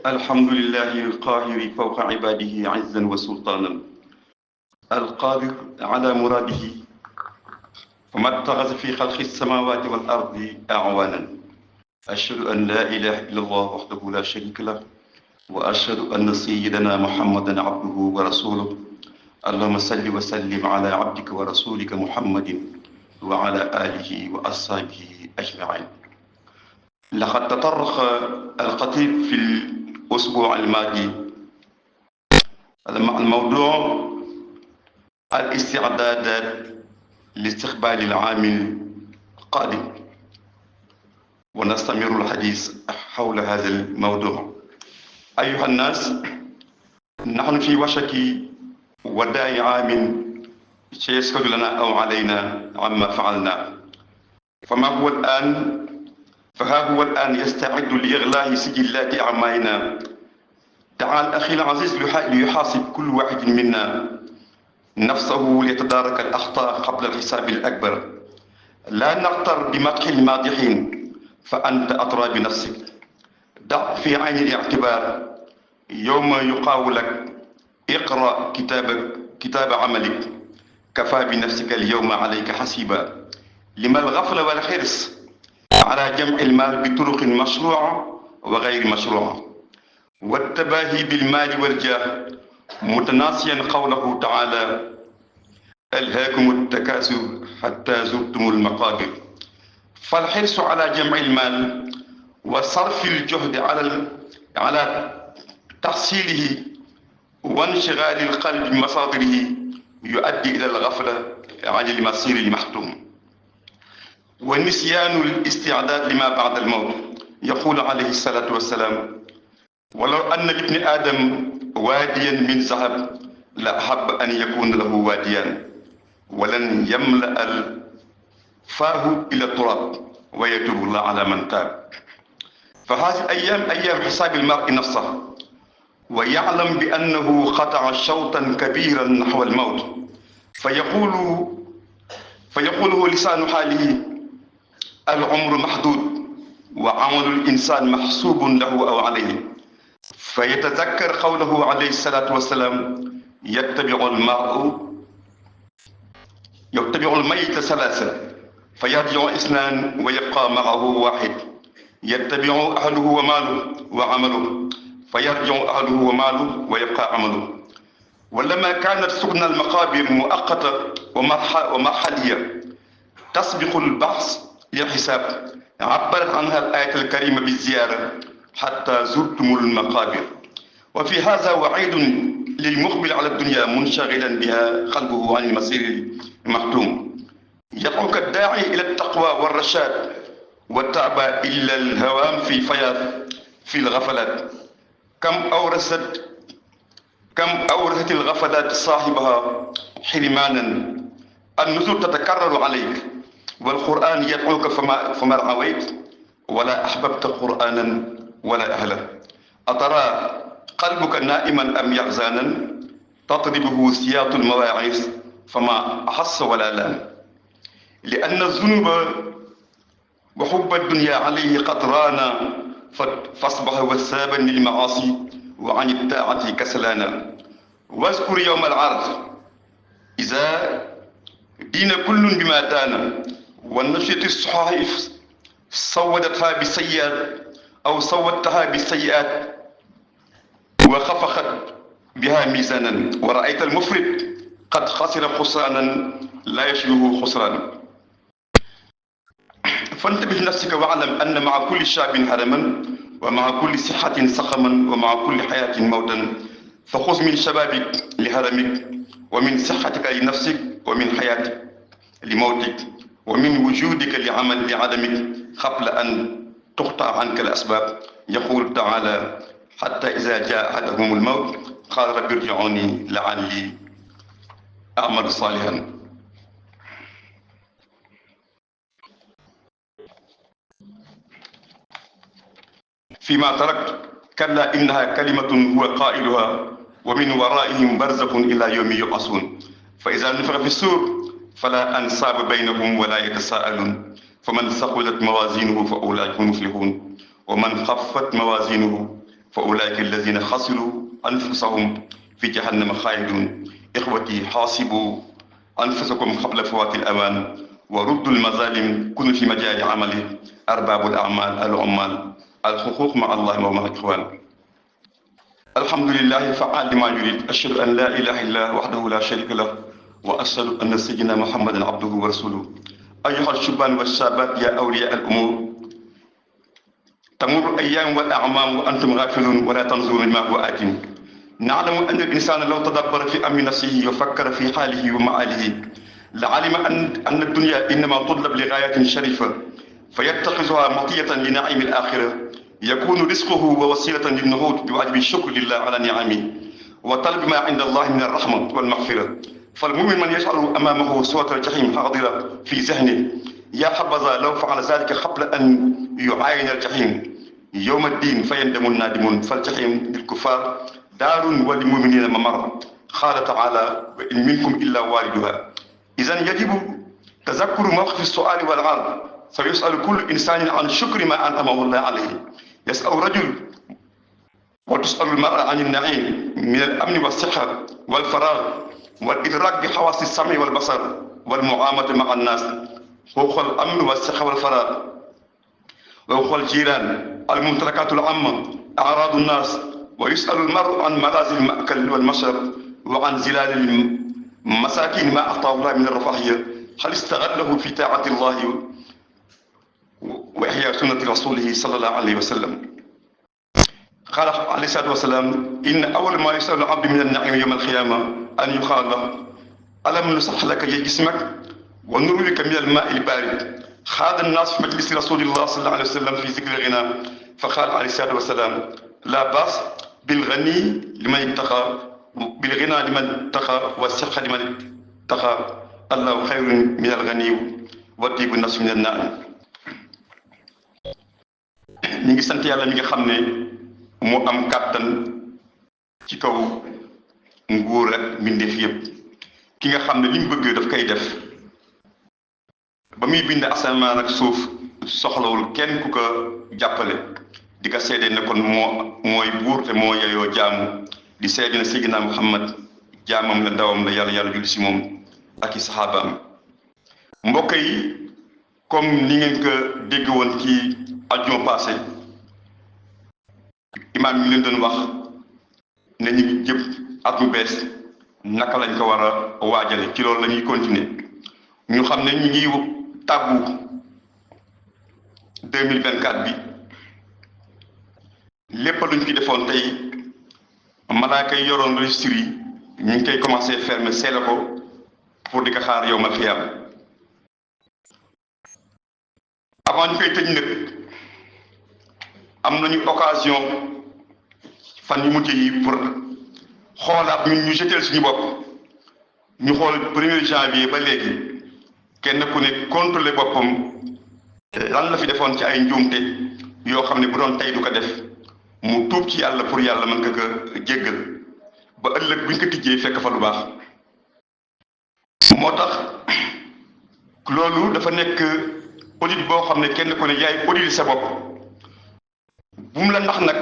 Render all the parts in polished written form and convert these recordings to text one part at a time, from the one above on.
الحمد لله القاهر فوق عباده عزا وسلطانا القادر على مراده وما اتخذ في خلق السماوات والأرض أعوانا أشهد أن لا إله إلا الله وحده لا شريك له وأشهد أن سيدنا محمدا عبده ورسوله اللهم صل وسلم على عبدك ورسولك محمد وعلى آله وأصحابه أجمعين. لقد تطرق الخطيب في الأسبوع الماضي الموضوع الاستعدادات لاستقبال العام القادم، ونستمر الحديث حول هذا الموضوع. أيها الناس، نحن في وشك وداع عام سيسكت لنا أو علينا عما فعلنا، فها هو الآن يستعد لإغلاق سجلات أعمالنا. تعال أخي العزيز ليحاسب كل واحد منا نفسه ليتدارك الأخطاء قبل الحساب الأكبر. لا نغتر بمدح المادحين فأنت أطرى بنفسك. ضع في عين الاعتبار يوم يقال لك اقرأ كتاب عملك كفى بنفسك اليوم عليك حسيبا. لما الغفلة والحرص على جمع المال بطرق مشروعة وغير مشروعة، والتباهي بالمال والجاه متناسيا قوله تعالى ألهاكم التكاثر حتى زرتم المقابر. فالحرص على جمع المال وصرف الجهد على تحصيله وانشغال القلب بمصادره يؤدي إلى الغفلة عن المصير المحتوم ونسيان الاستعداد لما بعد الموت. يقول عليه الصلاة والسلام ولو أن لابن آدم واديا من ذهب لأحب أن يكون له واديان ولن يملأ فاه إلى التراب ويتوب الله على من تاب. فهذه الأيام أيام حساب المرء نفسه، ويعلم بأنه قطع شوطا كبيرا نحو الموت، فيقوله لسان حاله العمر محدود وعمل الإنسان محسوب له أو عليه. فيتذكر قوله عليه الصلاة والسلام يتبع الميت ثلاثة فيرجع اثنان ويبقى معه واحد، يتبع أهله وماله وعمله فيرجع أهله وماله ويبقى عمله. ولما كانت سكن المقابر مؤقتة ومرحلية تسبق البحث للحساب، عبرت عنها الآية الكريمة بالزيارة حتى زرتم المقابر. وفي هذا وعيد للمقبل على الدنيا منشغلا بها قلبه عن المصير المختوم. يدعوك الداعي إلى التقوى والرشاد والتعب إلا الهوام في فياض في الغفلات. كم أورثت الغفلات صاحبها حرمانا. النذور تتكرر عليك والقرآن يدعوك فما رعويت ولا أحببت قرآنا ولا أهله. أترى قلبك نائما أم يحزانا تطربه سياط المواعظ فما أحس ولا لام. لأن الذنوب وحب الدنيا عليه قد رانا فاصبح وسابا للمعاصي وعن الطاعة كسلانا. واذكر يوم العرض إذا دين كل بما دان والنشرة الصحائف صودتها بالسيئات أو صودتها بالسيئات وخفقت بها ميزانا، ورأيت المفرط قد خسر خسرانا لا يشبه خسرانا. فانتبه نفسك واعلم أن مع كل شاب هرما ومع كل صحة سقما ومع كل حياة موتا. فخذ من شبابك لهرمك ومن صحتك لنفسك ومن حياتك لموتك ومن وجودك لعدمك قبل أن تقطع عنك الأسباب. يقول تعالى حتى إذا جاء أحدهم الموت قال رب ارجعوني لعلي أعمل صالحا. فيما تركت كلا إنها كلمة هو قائلها ومن ورائهم برزخ إلى يوم يبعثون. فإذا نفخ في الصور فلا أنساب بينهم ولا يتساءلون. فمن ثقلت موازينه فأولئك هم المفلحون ومن خفت موازينه fa ulaika alladina xasiru anfusahum fi jahannama xaalidun. ixwati xaasibu anfusakum qabla fawaati al-awaan wa ruddu al-mazaalim kunu fi majaali amali arbaabu al-a'maal al-ummaal al-xuquuq ma'a Allahi wa ma'a al-ixwaan. alhamdulillahi al-fa'aal limaa yurid. ashhadu an laa ilaaha illallah wahdahu laa shariika lahu wa ashhadu anna sayyidinaa Muhammadan abduhu wa rasuluhu. ayyuha ash-shubbaan wash-shaabaat yaa awliyaa al-umuur tamurru al-ayyaam wal-a'maam wa antum gaafiluun wa laa tanzuruuna bimaa huwa aatin. نعلم أن الإنسان لو تدبر في أمر نفسه وفكر في حاله ومآله لعلم أن الدنيا إنما تطلب لغاية شريفة فيتخذها مطية لنعيم الآخرة يكون رزقه ووسيلة للنهوض بواجب الشكر لله على نعمه وطلب ما عند الله من الرحمة والمغفرة. فالمؤمن من يجعل أمامه صورة الجحيم حاضرة في ذهنه يا حبذا لو فعل ذلك قبل أن يعاين الجحيم يوم الدين فيندم النادمون. فالجحيم للكفار دار وللمؤمنين ممر. قال تعالى وإن منكم إلا واردها. إذن يجب تذكر موقف السؤال والعرض. سيسأل كل إنسان عن شكر ما أنعمه الله عليه. يسأل رجل وتسأل المرأة عن النعيم من الأمن والصحة والفراغ والإدراك بحواس السمع والبصر والمعاملة مع الناس وهو الأمن والصحة والفراغ وهو الجيران الممتلكات العامة أعراض الناس. ويسأل المرء عن ملاذ المأكل والمشرب وعن زلال المساكين ما أعطاه الله من الرفاهية هل استغله في طاعة الله وإحياء سنة رسوله صلى الله عليه وسلم. قال عليه الصلاة والسلام إن أول ما يسأل العبد من النعيم يوم القيامة أن يقال له ألم نصح لك جسمك ونرويك من الماء البارد. خاض الناس في مجلس رسول الله صلى الله عليه وسلم في ذكر الغنى فقال عليه الصلاة والسلام لا بأس بالغني لمن اتقى بالغنى لمن اتقى والصحة لمن اتقى الله خير من الغني وطيب النفس من النعيم. ñi ngi sant yàlla mi nga xam ne moo am kàttan ci kaw nguur ak mbindeef yépp ki nga xam ne li mu bëgg daf koy def ba muy bind asamaan ak suuf soxlawul kenn ku ko jàppale di ko seede ne kon mooy buur te moo yeyoo jaamu di seede ne Seydina Muhammad jaamam la ndawam la yàlla julli si moom ak i saxaabaam. mbokk yi comme ni ngeen ko dégg woon ci àjjuma passé imaam yi leen doon wax ne ñu ngi jëpp at mu bees naka lañ ko war a waajale ci loolu la ñuy continuer ñu xam ne ñu ngi tàggu 2024 bi lépp luñ fi defoon tey malaaka yi yoroon registre yi ñu ngi koy commencé fermer seele ko pour di ko xaar yow mal xiyaam. avant ñu koy tëj nag am nañu occasion fan yu mujj yi pour xoolaat ñun ñu jëteel suñu bopp ñu xool 1er janvier ba léegi kenn ku ne contrôler boppam lan la fi defoon ci ay njuumte yoo xam ne bu doon tey du ko def mu tuub ci yàlla pour yàlla mën ko jéggal ba ëllëg buñ ko tijjee fekk fa lu baax. moo tax loolu dafa nekk audit boo xam ne kenn ku ne yaay audit sa bopp bu mu la nax nag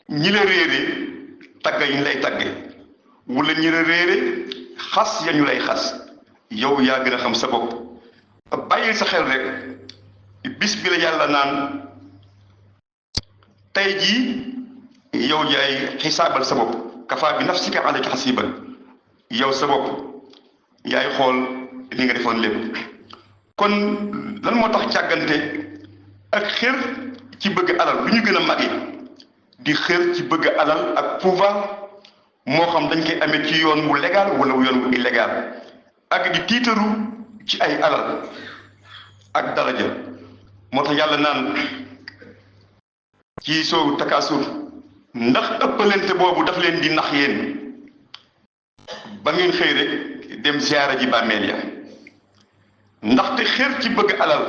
ñi la réere tagga yi ñu lay tagge wala ñi la réere xas ya ñu lay xas yow yaa gën a xam sa bopp. bàyyil sa xel rek bis bi la yàlla naan tey jii yow yaay xisaabal sa bopp kafaa bi nafsika alayka xasiban yow sa bopp yaay xool li nga defoon lépp. kon lan moo tax càggante ak xër ci bëgg alal lu ñu gën a màgge di xër ci bëgg alal ak pouvoir moo xam dañ koy amee ci yoon wu légal wala yoon wu illégal ak di tiitaru ci ay alal ak daraja. moo tax yàlla naan ci sooru Takaasur ndax ëppalante boobu daf leen di nax yéen ba ngeen xëy rek dem ziyaara ji bàmmeel ya. ndaxte xër ci bëgg alal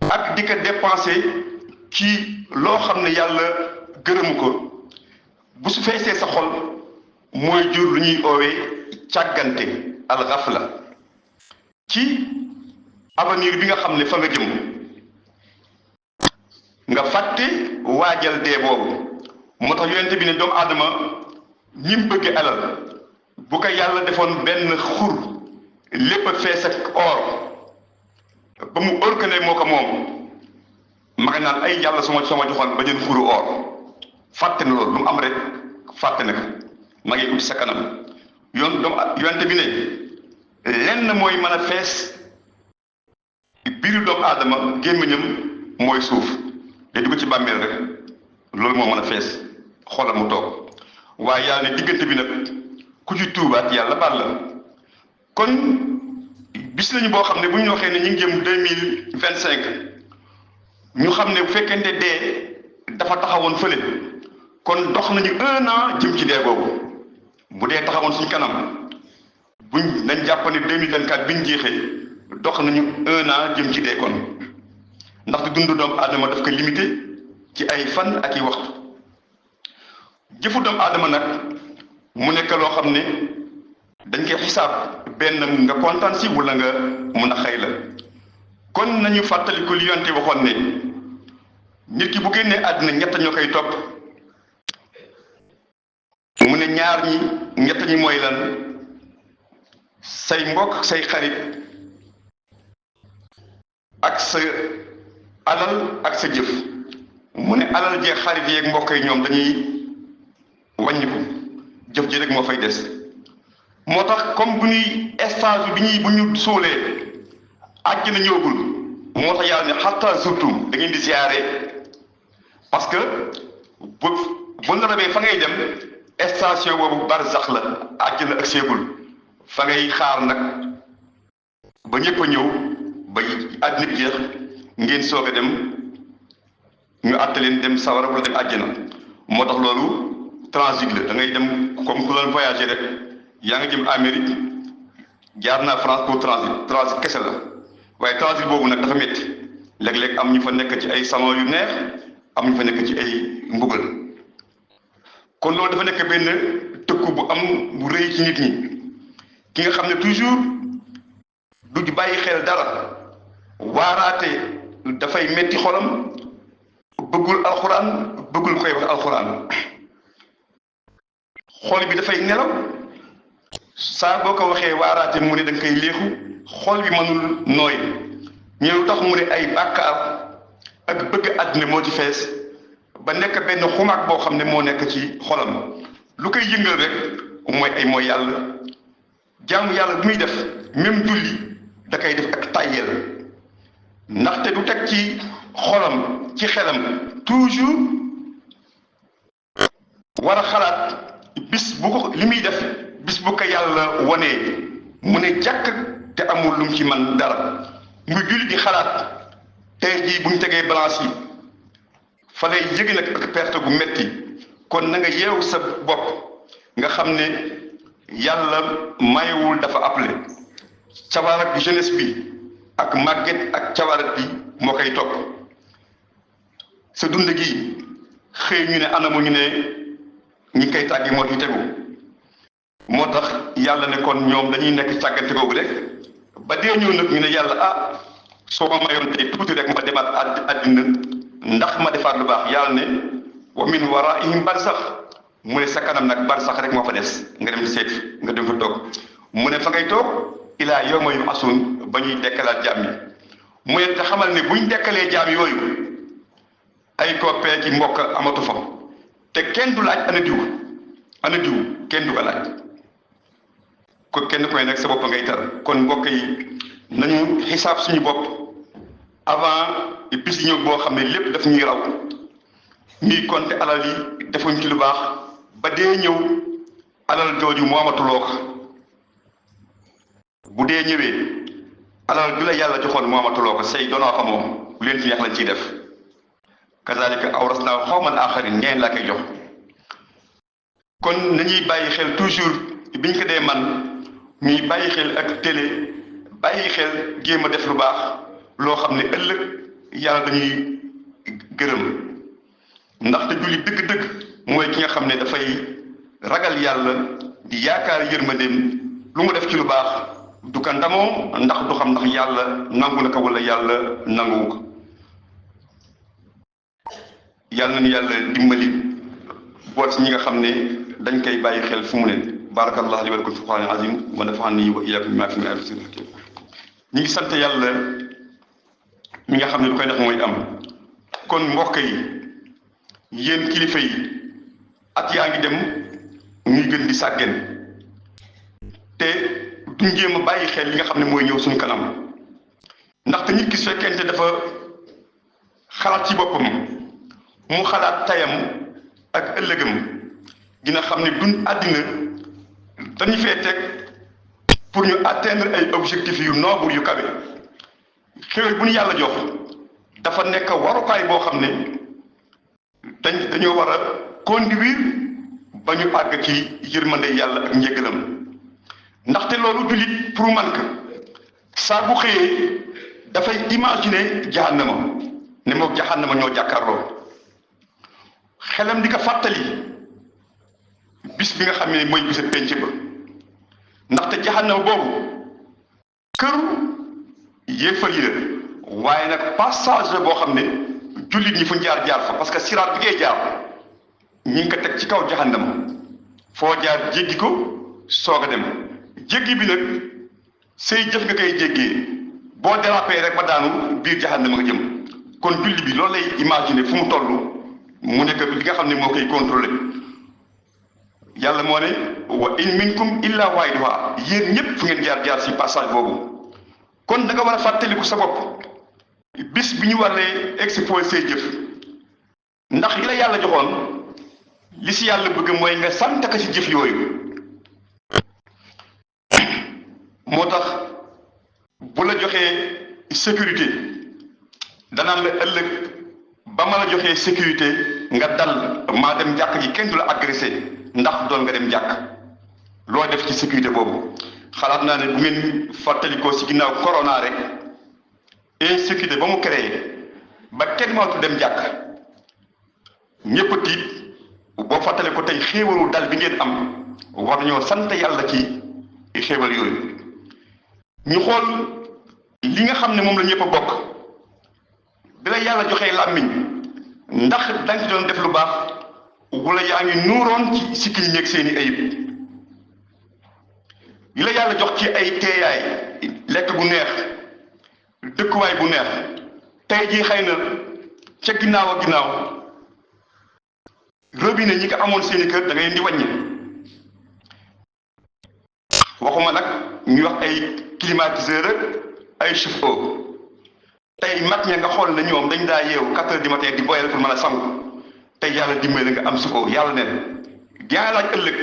ak di ko dépenser ci loo xam ne yàlla gërëmu ko bu su feesee sa xol mooy jur lu ñuy oowee càggante al-ghafla ci avenir bi nga xam ne fa nga jëm nga fàtte waajal dee boobu. moo tax yonent bi ne doomu aadama ñi mu bëgg alal bu ko yàlla defoon benn xur lépp a fees ak or ba mu organiser moo ko moom ma nga naan ay yàlla suma joxoon ba jën xuru or fàtte na loolu lu mu am rek fàtte na ko ma ngi ut sa kanam yonent bi ne lenn mooy mën a fees biiru doomu aadama gémmiñam mooy suuf day dugg ci bàmmeel rek loolu moo mën a fees xoolal mu toog waaye yàlla ne diggante bi nag ku ci tuubaat yàlla baal la kon bis lañu boo xam ne bu ñu waxee ne ñu ngi jëm 2025 ñu xam ne bu fekkente dee dafa taxawoon fële kon dox nañu 1 an jëm ci dee boobu bu dee taxawoon suñ kanam buñ dañ jàpp ne 2024 biñ jeexee dox nañu 1 an jëm ci dee kon ndaxte dundu doomu aadama daf ko limité ci ay fan ak i waxtu jëfu doomu aadama nag mu nekk loo xam ne dañ koy xisaab benn nga kontaan si wala nga mun a xëy la kon nañu fàttaliku li yonte waxoon ne nit ki bu génnee àddina ñett ñoo koy topp mu ne ñaar ñi ñett ñi mooy lan say mbokk say xarit ak sa alal ak sa jëf mu ne alal jeeg xarit yeeg mbokk yi ñoom dañuy wàññiku jëf ji rek moo fay des moo tax comme bu ñuy stage bi bu ñu sóolee àjjana ñëwagul moo tax yàlla ne xatta surtout da ngeen di siyaare parce que bu la rabee fa ngay dem station boobu barzax la àjjana ak seegul fa ngay xaar nag ba ñëpp a ñëw ba àddina bi jeex ngeen soog a dem ñu àtte leen dem sawara wala dem àjjana moo tax loolu transit la da ngay dem comme ku doon voyager rek yaa ngi jëm Amérique jaar naa France pour transit kese la waaye transit boobu nag dafa métti léeg-léeg am ñu fa nekk ci ay salon yu neex am ñu fa nekk ci ay mbugal kon loolu dafa nekk benn tëkku bu am bu rëy ci nit ñi ki nga xam ne toujours du bàyyi xel dara waaraate dafay metti xolam bëggul alxuraan bëggul koy wax alxuraan xol bi dafay nelaw saa boo ko waxee waaraate mu ne da nga koy léexu xol bi mënul nooy ñu lu tax mu ne ay bàkkaar ak bëgg àddina moo ci fees ba nekk benn xumaag boo xam ne moo nekk ci xolam lu koy yëngal rek mooy ay mooy yàlla jaamu yàlla bu muy def même julli da koy def ak tàyyeel ndaxte du teg ci xolam ci xelam toujours war a xalaat bis bu ko li muy def bis bu ko yàlla wonee mu ne jàkk te amul lum ci man dara muy julli di xalaat tey jii bu ñu tegee balance yi fa lay yëg nag ak perte gu metti kon na nga yeewu sa bopp nga xam ne yàlla mayewul dafa appelé cabarak jeunesse bi ak màgget ak cabarat bi moo koy topp sa dund gi xëy ñu ne anamu ñu ne ñi koy tàggi moo ci tegu moo tax yàlla ne kon ñoom dañuy nekk càggante googu rek ba dee ñëw nag ñu ne yàlla ah soo ma mayoon tey tuuti rek ma demaat àddina ndax ma defaat lu baax yàlla ne wa min waraihim barsax mu ne sa kanam nag barsax rek moo fa des nga dem seet nga dem fa toog mu ne fa ngay toog ilaa yawma yub'asuun ba ñuy dekkalaat jaam yi mu ne te xamal ne buñ dekkalee jaam yooyu ay koppee ci mbokk amatu fa te kenn du laaj ana diw kenn du ko laaj ko kenn koy nag sa bopp ngay tar kon mbokk yi nañu xisaab suñu bopp avant bis yi ñëw boo xam ne lépp daf ñuy raw ñuy compter alal yi defuñ ci lu baax ba dee ñëw alal jooju moo amatuloo ko bu dee ñëwee alal ju la yàlla joxoon moo amatuloo ko say doonoo ko moom lu leen ci neex lañ ciy def kazalika awrasnaa xawman aaxarin ñeen laa koy jox kon nañuy bàyyi xel toujours biñ ko dee man ñuy bàyyi xel ak télé bàyyi xel jéem a def lu baax loo xam ne ëllëg yàlla dañuy gërëm ndaxte julli dëgg-dëgg mooy ki nga xam ne dafay ragal yàlla di yaakaar yërmandeem lu mu def ci lu baax du ko ndamoo ndax du xam ndax yàlla nangu na ko wala yàlla nanguwu ko yàlla nañu yàlla dimbali boot ñi nga xam ne dañ koy bàyyi xel fu mu ne barakallahu li wa lakum fi qur'an azim wa nafa'ani wa iyyakum bima fihi min ayatin hakim ñi ngi sant yàlla mi nga xam ne lu koy def mooy am kon mbokk yi yéen kilifa yi at yaa ngi dem ñuy gën di sàggen te duñ jéem a bàyyi xel li nga xam ne mooy ñëw suñu kanam ndaxte nit ki su fekkente dafa xalaat ci boppam mu xalaat tayam ak ëllëgam dina xam ne duñ àddina dañu fee teg pour ñu atteindre ay objectifs yu noble yu kawe xéwal bu ñu yàlla jox dafa nekk warukaay boo xam ne dañoo war a conduire ba ñu àgg ci yërmande yàlla ak njëgalam ndaxte loolu jullit pour man que saa bu xëyee dafay imaginer jahannama ne moom jahannama ñoo jàkkaarloo xelam di ko fàttali bis bi nga xam ne mooy bisa penc ba ndaxte jahannama boobu këru yéefar yi la waaye nag passage la boo xam ne jullit ñi fu jaar jaar fa parce que siraat bi ngay jaar ñi ngi ko teg ci kaw jahannama foo jaar jéggi ko soog a dem jéggi bi nag say jëf nga koy jéggee boo dérapé rek ba daanu biir jahannama nga jëm kon julli bi loolu lay imaginer fu mu toll mu nekk li nga xam ne moo koy contrôlé yàlla moo ne wa in minkum illa waariduha yéen ñëpp fu ngeen jaar jaar si passage boobu kon da nga war a fàttaliku sa bopp bis bi ñu waree exposé say jëf ndax yi la yàlla joxoon li si yàlla bëgg mooy nga sant ko si jëf yooyu moo tax bu la joxee sécurité danaan la ëllëg ba ma la joxee sécurité nga dal maa dem jàkk ji kenn du la agressé ndax doon nga dem jàkk loo def ci sécurité boobu xalaat naa ne bu ngeen fàttalikoo si ginnaaw corona rek insécurité ba mu créé ba kenn mënatu dem jàkk ñëpp a tiit boo fàttali ko tey xéewalu dal bi ngeen am war nañoo sant yàlla ci xéewal yooyu ñu xool li nga xam ne moom la ñëpp a bokk bi la yàlla joxee làmmiñ ndax danga ci doon def lu baax wala yaa ngi nuuroon ci sikkiñ ñeeg seeni ayib li la yàlla jox ci ay teeyaay lekk bu neex dëkkuwaay bu neex tey jii xëy na ca ginnaaw ak ginnaaw robinet ñi ko amoon seeni kër da ngay leen di wàññi waxuma nag ñuy wax ay climatiseur ak ay chauffe-eau tey mag ña nga xool ne ñoom dañ daa yeewu 4 heures du matin di boyal pour mën a sangu tey yàlla dimbali nga am chauffe-eau yàlla neen yaa laaj ëllëg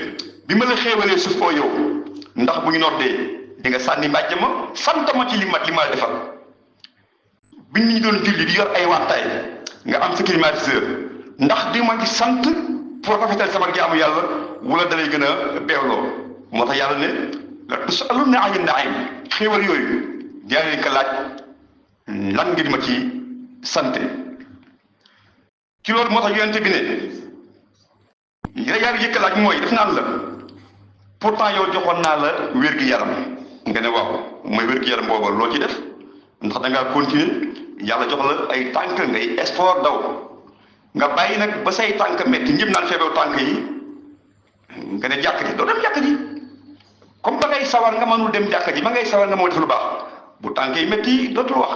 bi ma la xéewalee chauffe-eau yow ndax bu ñu noddee di nga sànni mbàjj ma sant ma ci li ma defal bi ñu doon julli di yor ay waxtaay nga am sa climatiseur ndax di ma ci sant pour rafetal sama jaamu yàlla wala dalay gën a beewloo moo tax yàlla ne la tusaluna ani naim xéewal yooyu yaa leen ko laaj lan nga di ma ci sante ci loolu moo tax yonente bi ne yàlla yëkka laaj mooy def naan la pourtant yow joxoon naa la wér-gi-yaram nga ne waaw mooy wér-gi-yaram booba loo ci def ndax da ngaa continuer yàlla jox la ay tànk ngay sport daw nga bàyyi nag ba say tànk metti ñëpp naan feebaru tànk yi nga ne jàkk ji doo dem jàkk ji comme ba ngay sawar nga mënul dem jàkk ji ba ngay sawar nga moo def lu baax bu tànk yi metti dootul wax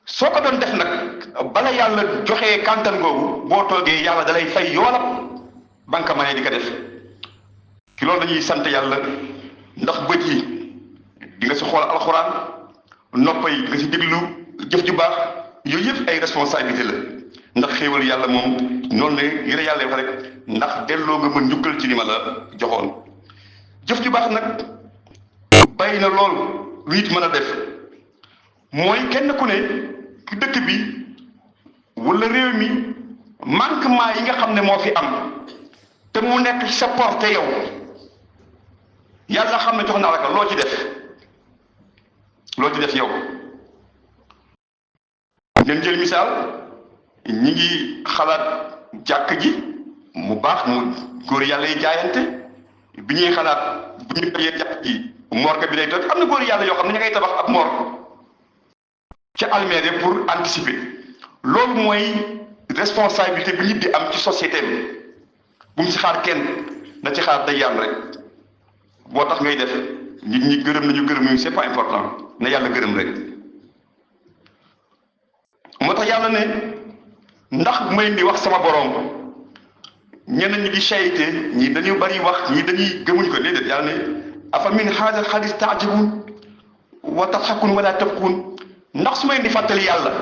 soo ko doon def nag bala yàlla joxee kàntan googu boo toogee yàlla dalay fay yoolab ba nga ko mënee di ko def ci loolu dañuy sant yàlla ndax bët yi di nga si xool alxuraan nopp yi di nga si déglu jëf ju baax yooyu yëpp ay responsabilité la ndax xéewal yàlla moom noonu la yëre yàlla wax rek ndax delloo nga mën njukkal ci li ma la joxoon jëf ju baax nag bàyyi na lool lu nit mën a def mooy kenn ku ne ci dëkk bi wala réew mi manquement yi nga xam ne moo fi am te mu nekk ci sa porte yow yàlla xam ne jox naa la ko loo ci def yow ngeen jël misaal ñi ngi xalaat jàkk ji mu baax mu góor yàlla yi jaayante bi ñuy xalaat bu ñu tojee jàkk ji morgue bi lay toj am na góor yàlla yoo xam ne ña ngay tabax ab morgue ca almérie pour anticiper loolu mooy responsabilité bi nit di am ci société bi bu mu ci xaar kenn na ci xaar day yàlla rek boo tax ngay def nit ñi gërëm nañu gërëm ñu c'est pas important na yàlla gërëm rek moo tax yàlla ne ndax bu may di wax sama borom ñenn ñi di sayte ñi dañu bari wax ñi dañuy gëmuñ ko déedéet yàlla ne afa min haadha al hadith taajabun wa tadhakun wala tabkun ndax su may di fàttali yàlla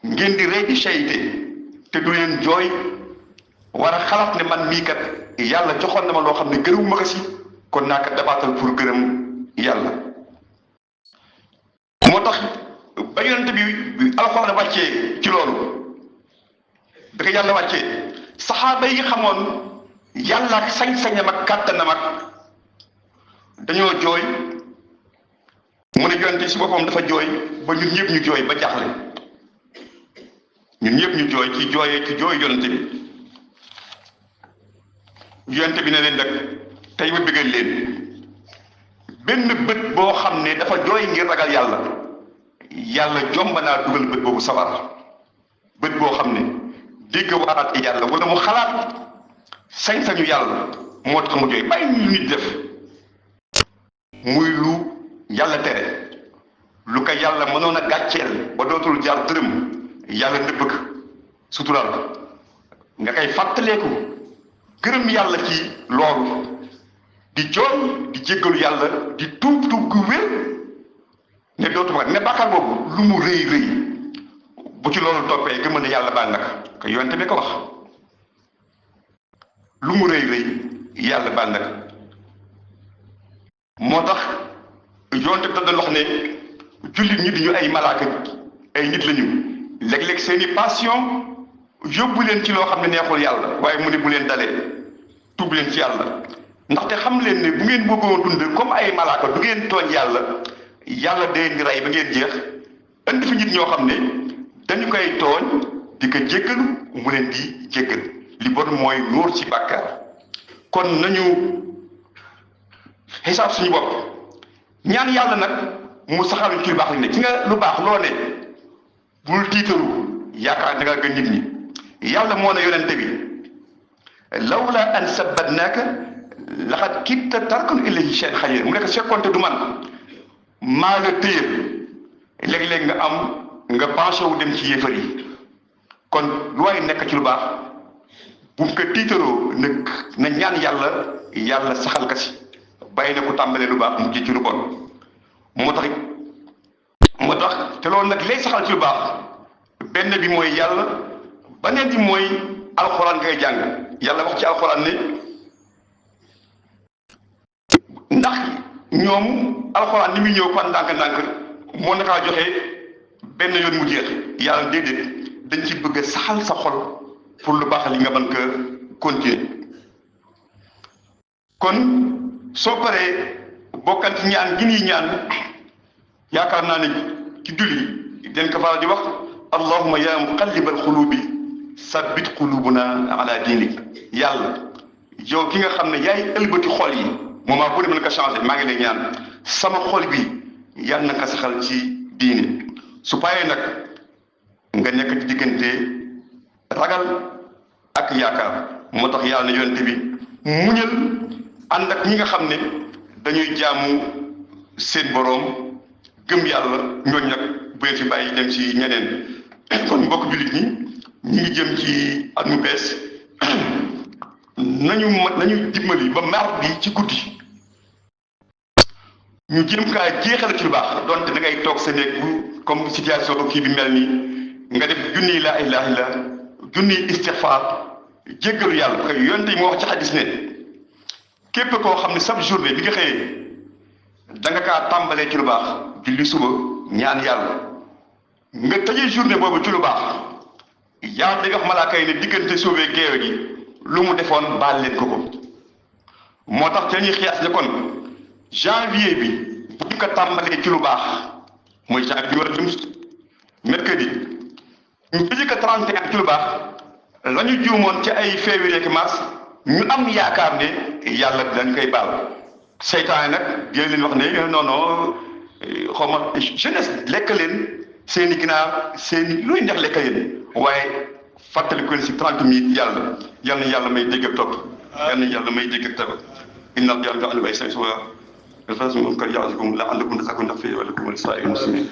ngeen di rey di sayte te du leen jooy war a xalaat ne man mii kat yàlla joxoon na ma loo xam ne gërëmuma ko si kon naa kat dabaatal pour gërëm yàlla moo tax ba yonent bi alxuraan wàccee ci loolu da ko yàlla wàccee saxaaba yi xamoon yàlla ak sañ-sañam ak kàttanam ak dañoo jooy mu ne yonent si boppam dafa jooy ba ñun ñëpp ñu jooy ba jaaxle ñun ñëpp ñu jooy ci jooy yonent bi ne leen nag tey ma bëggal leen benn bët boo xam ne dafa jooy ngir ragal yàlla yàlla jomba naa dugal bët boobu sawar bët boo xam ne dégg waaraat yàlla wala mu xalaat sañ-sañu yàlla moo tax mu jooy bàyyi ñu nit def muy lu yàlla tere lu ko yàlla mënoon a gàcceel ba dootul jaar dërëm yàlla nëbb ko suturaal ko nga koy fàttaleeku gërëm yàlla ci loolu di jooy di jéggalu yàlla di tuub gu wér ne dootuma ne bàkkaar boobu lu mu rëy rëy bu ci loolu toppee gëm ne yàlla baal na ko yonte bi ko wax lu mu rëy rëy yàlla baal na ko moo tax yonte bi da doon wax ne jullit ñi duñu ay malaaka ay nit lañu léeg-léeg seeni passion yóbbu leen ci loo xam ne neexul yàlla waaye mu ne bu leen dalee tuub leen ci yàlla ndaxte xam leen ne bu ngeen bëggoon dund comme ay malaaka du ngeen tooñ yàlla yàlla day di rey ba ngeen jeex indi fi nit ñoo xam ne dañu koy tooñ di ko jéggalu mu leen di jéggal li bon mooy nóor ci bàkkaar kon nañu xisaab suñu bopp ñaan yàlla nag mu saxaluñ ci lu baax lañ ne ci nga lu baax loo ne bul tiitaru yaakaar da nga gën nit ñi yàlla moo ne yonente bi lawla an sabbatnaaka laqad kitta tarkanu ilayhi shay'an xayran mu nekk fekkonte du man maa nga téye léeg-léeg nga am nga penché wu dem ci yéefar yi kon lu waay nekk ci lu baax bu mu ko tiitaroo na ñaan yàlla saxal ka si bàyyi na ko tàmbalee lu baax mu ci lu bon moo tax te loolu nag lay saxal ci lu baax benn bi mooy yàlla beneen bi mooy alxuraan ngay jàng yàlla wax ci alxuraan ne ndax ñoom alxuraan ni muy ñëw par ndànk-ndànk moo nakaa joxe benn yoon mu jeex yàlla déedéet dañ ci bëgg a saxal sa xol pour lu baax li nga mën ko continuer kon soo paree bokkan ci ñaan gi nii ñaan yaakaar naa ne ci julli den ko faral di wax allahumma ya muqallibal xulubi sabbit qulubuna ala diinik yàlla yow ki nga xam ne yaay ëlbati xol yi moment bu ne mën ko changé maa ngi lay ñaan sama xol bi yàlla na ko saxal ci diine su paree nag nga nekk ci diggante ragal ak yaakaar moo tax yàlla na yonente bi muñal ànd ak ñi nga xam ne dañuy jaamu seen boroom gëm yàlla ñooñ nag bu leen fi bàyyi dem ci ñeneen kon mbokk jullit ñi ñi ngi jëm ci at mu bees nañu dimbali ba mardi ci guddi ñu jéem kaa jeexal ci lu baax donte da ngay toog sa néeg bu comme situation kii bi mel nii nga def junniy laa ilaaha illa junniy istixfaar jéggalu yàlla parce que yonte yi moo wax ci xadis ne képp koo xam ne chaque journée bi nga xëyee da nga kaa tàmbalee ci lu baax julli suba ñaan yàlla nga tëjee journée boobu ci lu baax yàlla di nga wax malaaka yi ne diggante suubee géewe gi lu mu defoon baal leen ko moo tax te ñuy xiyaas ne kon janvier bi bu ñu ko tàmbalee ci lu baax mooy janvier bi war a jëm mercredi ñu tëjee ko 31 ci lu baax la ñu juumoon ci ay février ak mars ñu am yaakaar ne yàlla dañ koy baal seytaane nag dina leen wax ne non non xaw ma jeunesse lekk leen seen i ginaar seen i looy neex lekk yéen waaye fàttali ko si 30 minutes yal na yàlla may dégg ak topp yal na yàlla may dégg ak topp inna yàlla nga ay say suwa الفاز من كان يعزكم لعلكم تزكون في ولكم ولسائر المسلمين